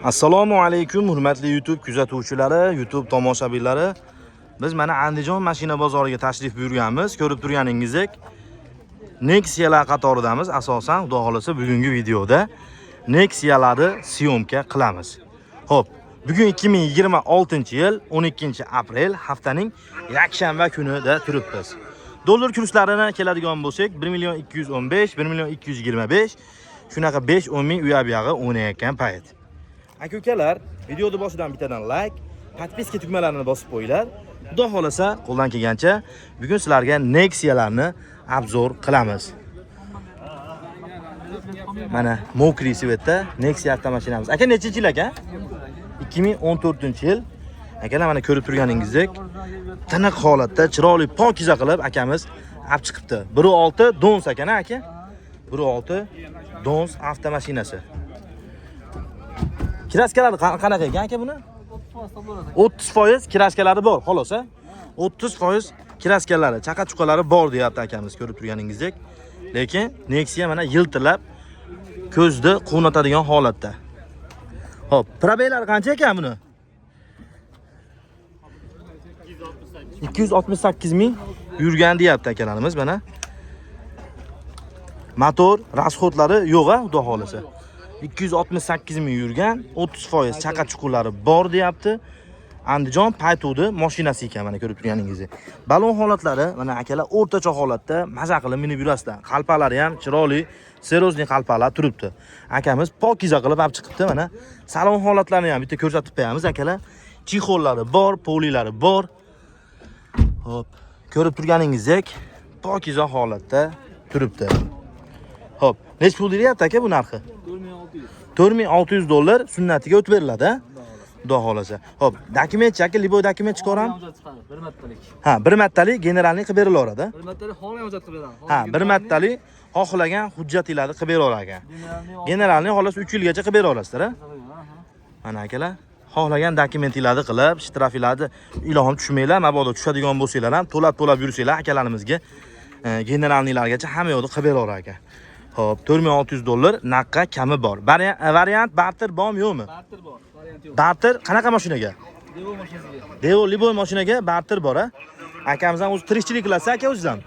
Assalomu alaykum, hurmatli YouTube kuzatuvchilari, YouTube tomoshabinlari. Biz mana Andijon mashina bozoriga tashrif buyurganmiz. Ko'rib turganingizdek, Nexia'lar qatoridamiz. Asosan, Xudo xolasa, bugungi videoda Nexia'larni съёмка qilamiz. Xo'p, bugun 2026-yil 12-aprel, haftaning yakshanba kunida turibmiz. Dollar kurslarini keladigan bo'lsak, 1 million 215, 1 million 225, shunaqa 5-10 ming u yoq bu yog'i o'ynayotgan payt. Aka ukalar, videoni boshidan bittadan like, подписка tugmalarini bosib qo'yinglar. Xudo xolasa, qo'ldan kelgancha bugun sizlarga Nexia'larni обзор qilamiz. Mana мокрый цвет da Nexia avtomashinamiz. Aka, nechinchi yil, aka? 2014-yil. Akalar, mana ko'rib turganingizdek, tiniq holatda, chiroyli, pokiza qilib akamiz olib chiqibdi. 1.6 Dons ekan, aka. 1.6 Dons avtomashinasi. Краска lari qanaqa ekan, aka, buni? 30% краска lari bor, xolos, a? 30% краска lari, chaqa-chuqalari bor deyapti akamiz, ko'rib turganingizdek. Lekin Nexia mana yiltirlab ko'zni quvnatadigan holatda. Xo'p, пробег lari qancha ekan buni? 268 ming yurgan deyapti akalarimiz mana. Motor расход lari yo'q, a, xudo xolasa. 268 ming yurgan, 30% chaqa chuqurlari bor deyapti. Andijon paytuvdi mashinasi ekan, mana ko'rib turganingizdek. Balon holatlari mana, akalar, o'rtacha holatda, maza qilib minib yurasizlar. Qalpalari ham chiroyli, серьёзный qalpalar turibdi. Akamiz pokiza qilib olib chiqibdi mana. Salon holatlarini ham bitta ko'rsatib qo'yamiz, akalar. Чехол lari bor, polilari bor. Xo'p, ko'rib turganingizdek, pokiza holatda turibdi. Xo'p, necha pul deyilyapti, aka, bu narxi? 4600. 4600 dollar sunnatiga o'tib beriladi, a? Xudo xolasa. Xo'p, документ chi, aka, любой документ chiqaramiz? Hujjat chiqadi, bir martalik. Ha, bir martalik генеральный qilib berilaveradi. Bir martalik xohlagan hujjat qilib beradi. Ha, bir martalik xohlagan hujjatinglarni qilib beraverar ekan. Генеральный xolos 3 yilgacha qilib bera olasizlar, a? Mana, akalar, xohlagan dokumentinglarni qilib, shtrafinglarni ilohim tushmanglar, mabodo tushadigan bo'lsanglar ham to'lab-to'lab yursanglar, akalarimizga генеральный largacha hamma yoqda qilib beraverar ekan. Xo'p, 4600 dollar naqqa kami bor. Variant barter bormi, yo'qmi? Barter bor, variant yo'q. Barter qanaqa mashinaga? Devo mashinasiga. Devo, любой mashinaga barter bor, a? Akamiz ham o'zi tirikchilik qilasiz, aka, o'zingiz ham?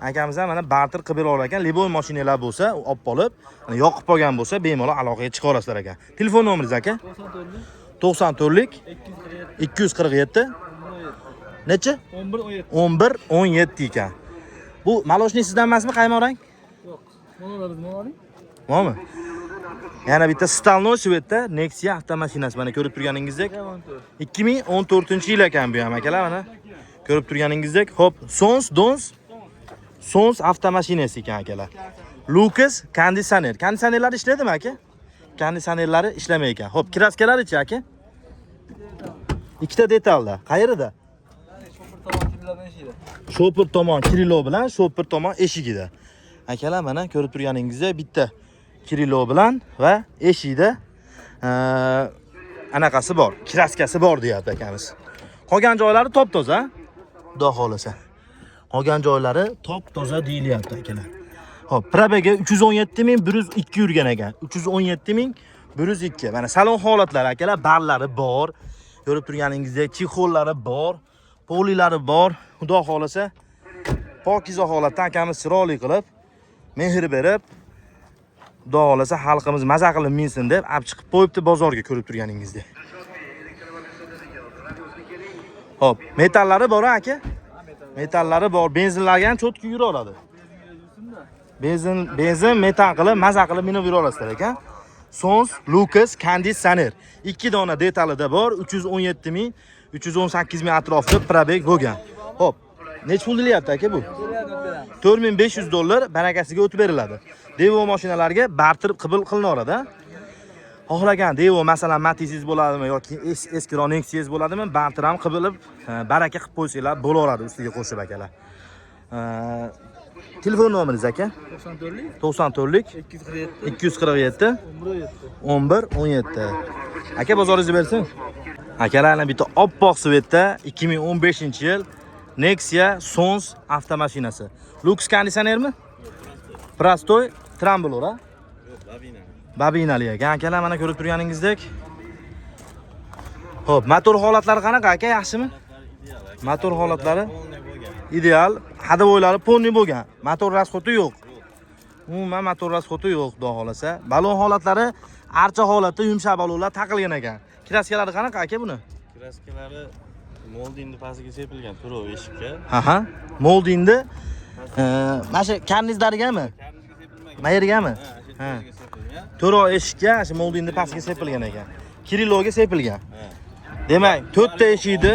Akamiz ham mana barter qilib beraverar ekan. Любой mashinalar bo'lsa, olib qolib, mana yoqib qolgan bo'lsa, bemalol aloqaga chiqa olasizlar, aka. Telefon nomeringiz, aka? 94 94lik 247 247 necha? 11 17. 11 17 ekan. Bu молочный sizdan emasmi, qaymoq rang? Yo'q. Mana biz nima oling? Bormi? Yana bitta стальной цвет da Nexia avtomashinasi, mana ko'rib turganingizdek. 2014-yil ekan bu ham, akalar, mana. Ko'rib turganingizdek, xo'p, Sons, Dons, Sons avtomashinasi ekan, akalar. Lux konditsioner. Konditsionerlar ishlaydimi, aka? Konditsionerlari ishlamay ekan. Xo'p, краска lari-chi, aka? Ikkita detalda. Qayerida? Shopir tomon kirlardan eshigida. Shopir tomon крыло bilan shopir tomon eshigida. Akalar, mana ko'rib turganingizdek, bitta крыло bilan va eshikda anaqasi bor, краска si bor deyapti akamiz. Qolgan joylari top toza. Xudo xolasa. Qolgan joylari top toza deyilyapti, akalar. Xo'p, пробег i 317 102 yurgan ekan. 317 102. Mana salon holatlari, akalar, barlari bor. Ko'rib turganingizdek, чехол lari bor, polilari bor. Xudo xolasa, pokiza holatda akamiz chiroyli qilib, mehr berib, Xudo xolasa, xalqimiz maza qilib minsin deb olib chiqib qo'yibdi bozorga, ko'rib turganingizdek. Xo'p, metallari bor, aka? Metallari bor, benzinlarga ham чётко yuraveradi. Benzin, metan qilib, maza qilib minib yuraverasizlar ekan. Sons Lux konditsioner. Ikki dona detalida bor, 317 ming, 318 ming atrofida пробег bo'lgan. Xo'p, necha pul deyilyapti, aka, bu? 4500 dollar barakasiga o'tib beriladi. Devo mashinalarga barter qabul qilinaveradi. A? Xohlagan Devo, masalan, Matizingiz bo'ladimi yoki eskiroq Nexia'ngiz bo'ladimi, barter ham qilib, baraka qilib qo'ysanglar bo'laveradi ustiga qo'shib, akalar. Telefon nomeringiz, aka? 94lik 94lik 247 247 11 11 17. Aka, bozoringizni bersin. Akalar, bitta oppoq цвет da 2015-yil Nexia Sons avtomashinasi. Lux konditsionermi? Простой tramblor, a? Babinali ekan. Akalar, mana ko'rib turganingizdek. Xo'p, motor holatlari qanaqa aka, yaxshimi? Motor holatlari Полный bo'lgan. Ideal, ходовой lari полный bo'lgan. Motor расход i yo'q. Umuman motor расход i yo'q, xudo xolasa. Balon holatlari archa holatda yumshoq balonlar taqilgan ekan. Краска lari qanaqa aka buni? Краска lari moldingni pastiga sepilgan, to'rov eshikka. Ha. Moldingni mana shu karnizlarigami? Karnizga sepilmagan. Mana yergami? Ha, shu Ha. to'riga sepilgan. To'rov eshikka shu moldingni pastiga sepilgan ekan. Крыло ga sepilgan. Ha. Demak, to'rtta eshikni,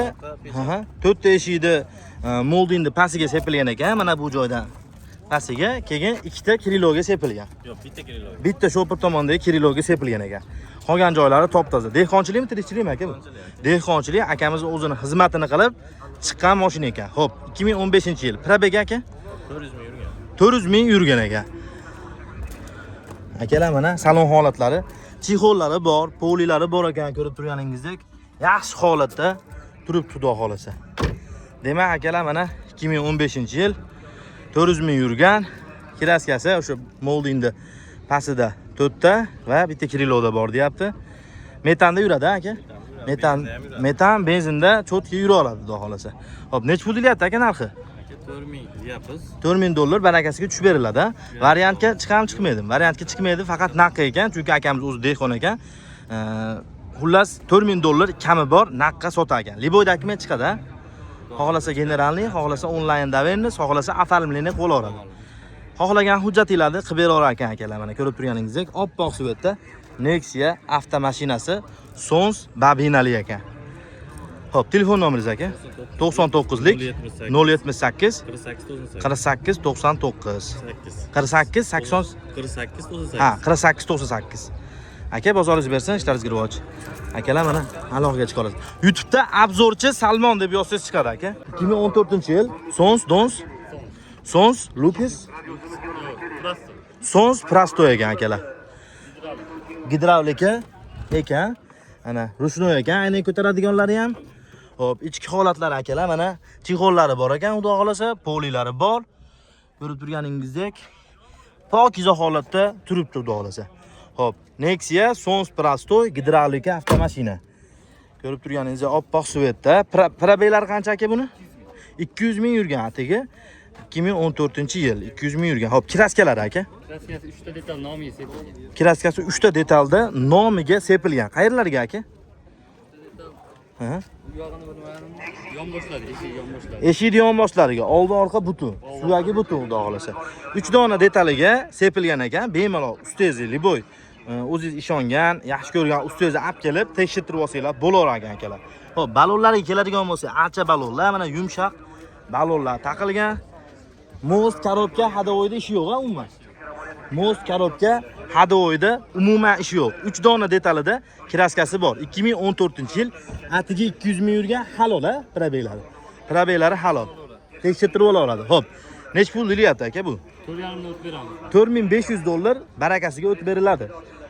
Ha. ha, to'rtta eshikni moldingni pastiga sepilgan ekan, mana bu joydan pastiga, keyin ikkita крыло ga sepilgan. Yo'q, bitta крыло. Bitta shopir tomondagi крыло ga sepilgan ekan. Qolgan joylari top-toza. Dehqonchilikmi, tirikchilikmi aka bu? Dehqonchilik, akamiz o'zini xizmatini qilib chiqqan mashina ekan. Xo'p, 2015-yil. Пробег aka 400 ming yurgan. 400 ming yurgan ekan. Akalar, mana salon holatlari, чехол lari bor, polilari bor ekan, ko'rib turganingizdek, yaxshi holatda turibdi, xudo xolasa. Demak, akalar, mana 2015-yil, 400 ming yurgan, краска si o'sha moldingni pastida to'rtta va bitta крыло da bor deyapti. Metanda yuradi aka. Metan, Benzinda ham yuradi. Metan, benzinda чётко yura oladi, xudo xolasa. Xo'p, nechi pul deyilyapti aka narxi? Aka, 4000 deyapmiz. 4000 dollar barakasiga tushib beriladi. Ha? Variantga chiqam chiqmaydi. Variantga chiqmaydi, faqat naqd ekan, chunki akamiz o'zi dehqon ekan. Xullas 4000 dollar kami bor, naqdga sotar ekan. Любой документ chiqadi, ha? Xohlasa генеральный, xohlasa onlayn доверенность, xohlasa оформление bo'laveradi. Xohlagan hujjatinglarni qilib beraverar ekan akalar. Mana ko'rib turganingizdek, oppoq цвет da Nexia avtomashinasi Sons babinali ekan. Xo'p, telefon nomeringiz aka? 99lik 078 48 98. 48 99 8. 48 80 48 98. Ha, 48 98. Aka, bozoringiz bersin, ishlaringizga rivoj. Akalar, mana aloqaga chiqa olasiz. YouTube'da обзор chi Salmon deb yozsangiz chiqadi aka. 2014-yil Sons Dons Sons Lupis Sons Простой ekan akalar. Gidravlika ekan. Ana ручной ekan, aynan ko'taradiganlari ham. Xo'p, ichki holatlari akalar, mana чехол lari bor ekan, xudo xolasa, polilari bor. Ko'rib turganingizdek, pokiza holatda turibdi, xudo xolasa. Xo'p, Nexia Sons Простой gidravlika avtomashina. Ko'rib turganingizdek, oppoq цвет da. Пробег lari qancha aka buni? 200 ming yurgan atigi. 2014-yil 200 ming yurgan. Xo'p, краска lari aka? Краска si 3 ta detal nomiga sepilgan. Краска si 3 ta detalda nomiga sepilgan. Qayerlarga aka? Ha? U yog'ini bilmadim. Yonboshlari, eshik yonboshlari. Eshikni yonboshlariga, oldi orqa butun, suvagi butun, xudo xohlasa. 3 dona detaliga sepilgan ekan, bemalol ustangizni любой o'zingiz ishongan, yaxshi ko'rgan ustangizni olib kelib tekshirtirib olsanglar bo'laverar ekan akalar. Xo'p, balonlarga keladigan bo'lsak, archa balonlar, mana yumshoq balonlar taqilgan. Мост коробка ходовой da ishi yo'q, ha, umuman. Мост коробка ходовой da umuman ishi yo'q. 3 dona detalida краска si bor. 2014-yil, atigi 200 ming yurgan, halol, ha, пробег lari. Пробег lari halol. Tekshirtirib olaveradi. Xo'p, nechi pul deyilyapti aka bu? 4,5 o'tib beramiz. 4500 dollar barakasiga o'tib beriladi.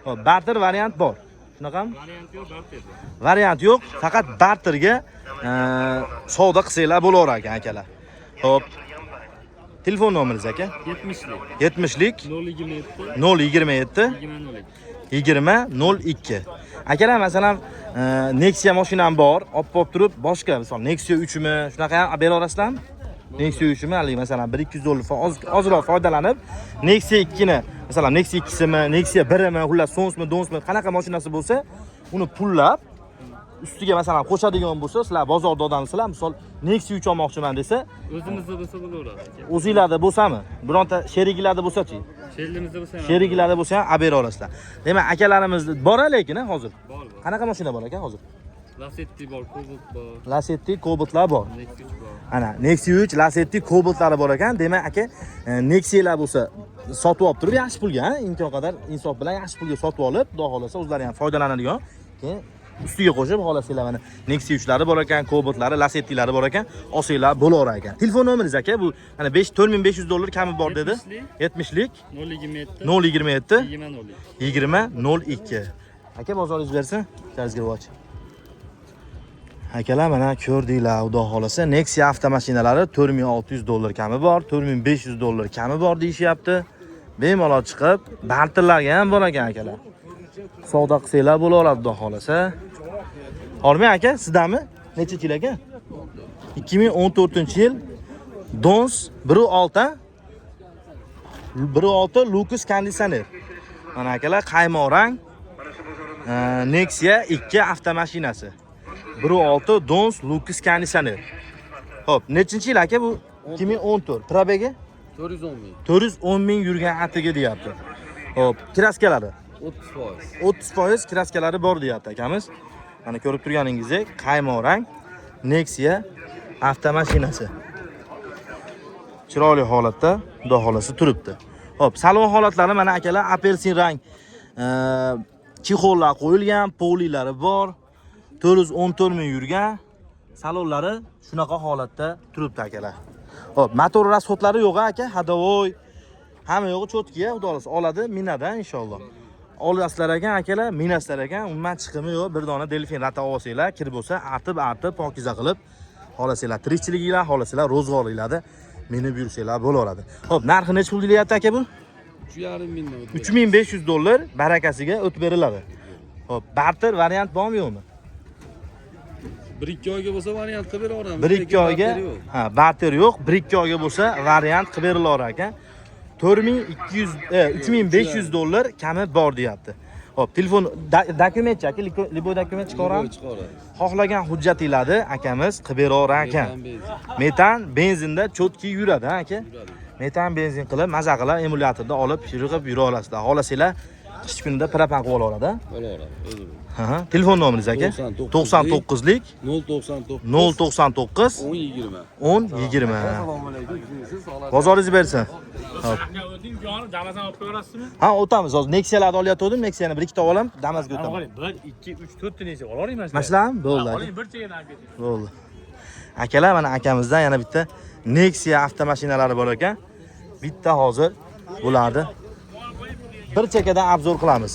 Xo'p, barter variant bor. Shunaqami? Variant yo'q, barter. Variant yo'q, faqat barterga savdo qilsanglar bo'laverar ekan akalar. Xo'p. Telefon nomeringiz aka? 70lik. 70lik 027 027 20 20 02. Akalar, masalan, Nexia mashinam bor, olib borib turib, boshqa, misol, Nexia 3 mi, shunaqa ham bera olasizlarmi? Nexia 3 mi, haligi masalan 1-200 dollar ozroq foydalanib, Nexia 2 ni, masalan, Nexia 2 mi, Nexia 1 mi, xullas Sonsmi, Donsmi, qanaqa mashinasi bo'lsa, uni pullab ustiga masalan qo'shadigan bo'lsa, sizlar bozorda odamsizlar, misol Nexia 3 olmoqchiman desa, O'zimizda bo'lsa bo'laveradi aka. O'zinglarda bo'lsami? Bironta sheriginglarda bo'lsa-chi? Sherigimizda bo'lsa ham. Sheriglarda bo'lsa ham olib bera olasizlar. Demak, akalarimiz bor lekin ha hozir. Bor, bor. Qanaqa mashina bor aka hozir? Lasetti bor, Cobalt bor, Lasetti, Cobaltlar bor. Nexia 3 bor. Ana, Nexia 3, Lasetti, Cobaltlari bor ekan. Demak, aka, Nexia'lar bo'lsa sotib olib turib yaxshi pulga, ha, imkon qadar insof bilan yaxshi pulga sotib olib, xudo xohlasa o'zlari ham foydalanadigan. Keyin ustiga qo'shib xohlasanglar mana Nexia 3lari bor ekan, Cobaltlari, Lasettilari bor ekan, olsanglar bo'laverar ekan. Telefon nomeringiz aka, bu mana 5 4500 dollar kami bor dedi. 70lik. 70lik 027 027 20 02. 20 02. Aka, bozoringiz bersin, ishlaringizga rivoj. Akalar, mana ko'rdinglar, xudo xohlasa Nexia avtomashinalari 4600 dollar kami bor, 4500 dollar kami bor deyishyapti. Bemalol chiqib, barterlarga ham bor ekan akalar. Savdo qilsanglar bo'laveradi, xudo xohlasa. Hormang aka, sizdami? Nechinchi yil aka? 2014-yil Dons 1.6, 1.6 Lux konditsioner. Mana akalar, qaymoq rang Nexia 2 avtomashinasi. 1.6 Dons Lux konditsioner. Xo'p, nechinchi yil aka bu? 2014. Пробег i? 410 ming. 410 ming yurgan atigi deyapti. Xo'p, краска lari 30%. 30% краска lari bor deyapti akamiz. Mana ko'rib turganingizdek, qaymoq rang Nexia avtomashinasi. Chiroyli holatda, xudo xolasa turibdi. Xo'p, salon holatlari mana akalar, apelsin rang чехол lar qo'yilgan, polilari bor. 414 ming yurgan. Salonlari shunaqa holatda turibdi akalar. Xo'p, motor расход lari yo'q aka, ходовой hamma yo'g'i чётко, xudo xolasa oladi, minadi inshaalloh. Olasizlar ekan akalar, minasizlar ekan, umuman chiqimi yo'q. Bir dona Delfin rata olsanglar, kir bo'lsa, artib artib pokiza qilib, xohlasanglar tirikchiliginglar, xohlasanglar ro'zg'oringlarni minib yursanglar bo'laveradi. Xo'p, narxi nechi pul deyilyapti aka bu? 3,5 mingdan. 3500 dollar barakasiga o'tib beriladi. Xo'p, barter variant bormi, yo'qmi? 1-2 oyga bo'lsa variant qilib beraveramiz. 1-2 oyga, ha, barter yo'q, 1-2 oyga bo'lsa variant qilib berilaver ekan. 4200 3500 dollar kami bor deyapti. Xo'p, telefon документ chi aka, любой документ chiqaramiz. Chiqaramiz. Xohlagan hujjatinglarni akamiz qilib beraverar ekan. Metan benzinda чётко yuradi ha aka. Metan benzin qilib, maza qilib emulyatorda olib, yurib yura olasizlar. Xohlasanglar qish kunida propan qilib olaveradi. Olaveradi o'zi. Ha. Telefon nomeringiz aka? 99 99lik 099 099 10 20. 10 20. Assalomu alaykum. Siz sog'lar. Bozoringiz bersin. Hop. O'ting, jonim, Damasdan olib qo'yaverasizmi? Ha, o'tamiz hozir. Nexia'larni olayotgandim, Nexia'ni bir ikkita olaman, Damazga o'taman. Oling, 1 2 3 4 ta Nexia olavering mana. Mana shularmi? Bo'ldi aka. Oling, bir chekkadan olib keting. Bo'ldi. Akalar, mana akamizdan yana bitta Nexia avtomashinalari bor ekan. Bitta hozir bularni bir chekkadan обзор qilamiz.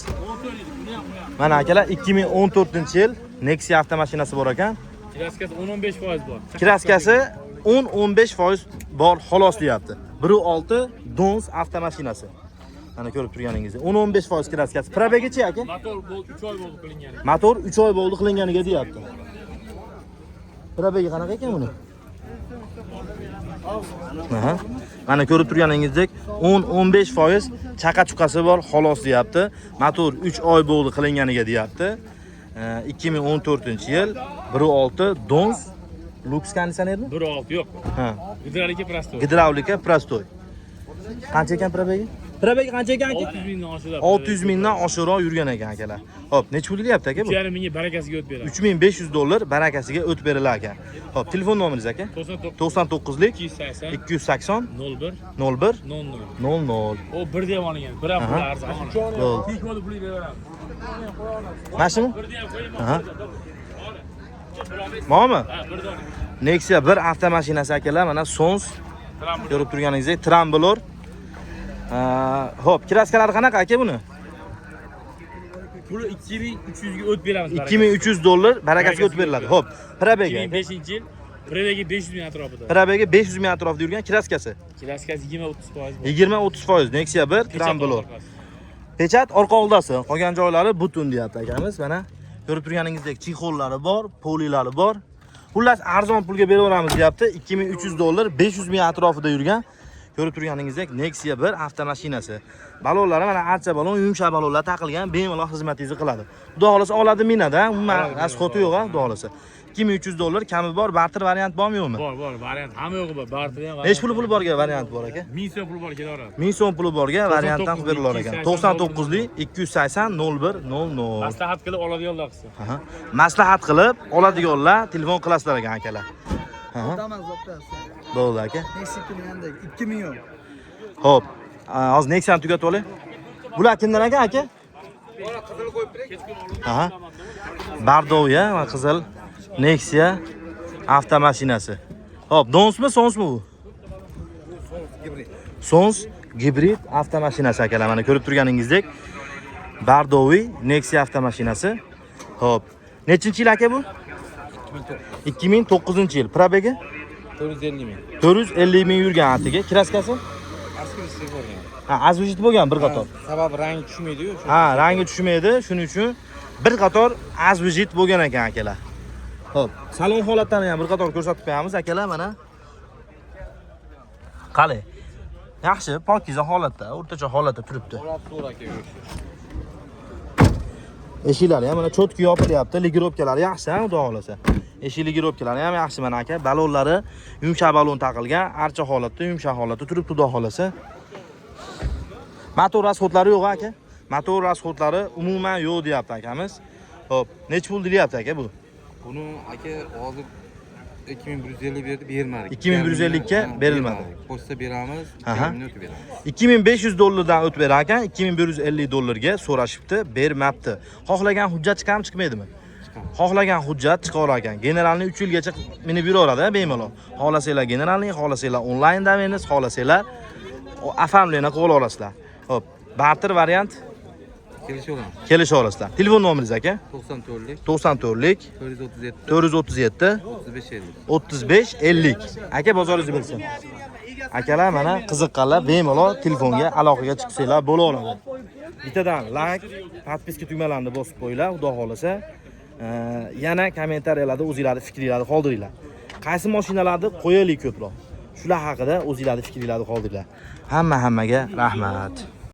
Mana akalar, 2014-yil Nexia avtomashinasi bor ekan. Краска si 10-15% bor. Краска si 10-15% bor xolos deyapti. 1.6 Dons avtomashinasi. Mana ko'rib turganingizdek 10-15% краска si. Пробег ichi aka? Motor bo'ldi, 3 oy bo'ldi qilingani. Motor 3 oy bo'ldi qilinganiga deyapti. Пробег i qanaqa ekan buni? Aha. Mana ko'rib turganingizdek 10-15% chaqa-chuqasi bor xolos deyapti. Motor 3 oy bo'ldi qilinganiga deyapti. 2014-yil 1.6 Dons Lux konditsionermi? 1.6 yo'q. Ha. Гидравлика простой. Гидравлика простой. Qancha ekan пробег i? Пробег i qancha ekan aka? 600 mingdan oshiradi. 600 mingdan oshiqroq yurgan ekan akalar. Xo'p, necha pul deyapti aka bu? 3,5 mingga barakasiga o'tib beradi. 3500 dollar barakasiga o'tib berilar ekan. Xo'p, telefon nomeringiz aka? 99 99lik 280 280 01 01 00. 00. O bir ham olingan. Bir ham puli arzon. Bo'ldi. Tik bo'ldi, puli beraveramiz. Mana shumi? Bir ham qo'ying. Aha. Bormi? Ha, bir dona. Nexia bir avtomashinasi akalar, mana Sons ko'rib turganingizdek Tramblor. Xo'p, краска lari qanaqa aka buni? Puli 2300 ga o'tib beramiz. 2300 dollar barakasiga o'tib beriladi. Xo'p, пробег i. 2005-yil пробег i 500 ming atrofida. Пробег i 500 ming atrofida yurgan, краска si. Краска si 20-30% bor. 20-30% Nexia 1 Tramblor. Pechat orqa oldasi, qolgan joylari butun deyapti akamiz. Mana ko'rib turganingizdek чехол lari bor, polilari bor. Xullas, arzon pulga beraveramiz deyapti. 2300 dollar, 500 ming atrofida yurgan. Ko'rib turganingizdek Nexia 1 avtomashinasi. Balonlari mana archa balon, yumshoq balonlar taqilgan, bemalol xizmatingizni qiladi. Xudo xolasa oladi minadi, umuman расход i yo'q, ha, xudo xolasa. 2300 dollar kami bor, barter variant bormi, yo'qmi? Bor, bor, variant hamma yo'g'i bor. Barter ham. Nechi puli borga variant bor aka? 1000 so'm puli bor, kelaveradi. 1000 so'm puli borga variantdan qilib berilar ekan. 99lik 280 01 00. Maslahat qilib oladiganlar qilsin. Aha. Maslahat qilib oladiganlar telefon qilasizlar ekan akalar. Aha. Damas zapchasti. Bo'ldi aka. Nexia kelganda 2 million. Xo'p, hozir Nexia'ni tugatib olay. Bular kimdan aka aka? Aha. Бордовый va qizil Nexia avtomashinasi. Xo'p, Donsmi, Sonsmi bu? Sons gibrid avtomashinasi akalar, mana ko'rib turganingizdek бордовый Nexia avtomashinasi. Xo'p, nechinchi yil aka bu? 2009-yil. Пробег i 450 ming. 450 ming yurgan atiga. Краска si? Askeri bo'lgan. Ha, azvijit bo'lgan bir qator. Sababi rangi tushmaydi-yu. Ha, rangi tushmaydi, shuning uchun bir qator azvijit bo'lgan ekan akalar. Xo'p, salon holatlarini ham bir qator ko'rsatib qo'yamiz, akalar, mana. Qali. Yaxshi, pokiza holatda, o'rtacha holatda turibdi. Holat zo'r aka, yurishi. Eshiklari ham mana чётко yopilyapti, регулировка lari yaxshi, ha, xudo xohlasa. Eshik регулировка lari ham yaxshi mana, aka. Balonlari yumshoq balon taqilgan, archa holatda, yumshoq holatda turibdi, xudo xohlasa. Motor расход lari yo'q, aka. Motor расход lari umuman yo'q deyapti akamiz. Xo'p, nechi pul deyapti, aka, bu? Buni, aka, hozir 2150 berdi, bermadik. 2150 ga Ha, berilmadi. Qo'shsa beramiz, 2000 o'tib beramiz. 2500 dollardan o'tib berar ekan, 2150 dollarga so'rashibdi, bermabdi. Xohlagan hujjat chiqami, chiqmaydimi? Chiqadi. Xohlagan hujjat chiqaverar ekan. Generalniy 3 yilgacha minib yuraveradi bemalol. Xohlasanglar generalniy, xohlasanglar onlayn доверенность, xohlasanglar оформление qilib olasizlar. Xo'p, barter variant. Kelishaveramiz. Kelisha olasizlar. Telefon nomeringiz, aka? 94lik 94lik 437 437 35 50. 35 50. Aka, bozoringiz bo'lsin. Akalar, mana qiziqqanlar bemalol telefonga aloqaga chiqsanglar bo'laveradi. Bittadan layk, подписка tugmalarini bosib qo'yinglar, xudo xohlasa. Yana kommentariyalarda o'zinglarni fikringlarni qoldiringlar. Qaysi mashinalarni qo'yaylik ko'proq? Shular haqida o'zinglarni fikringlarni qoldiringlar. Hamma hammaga rahmat.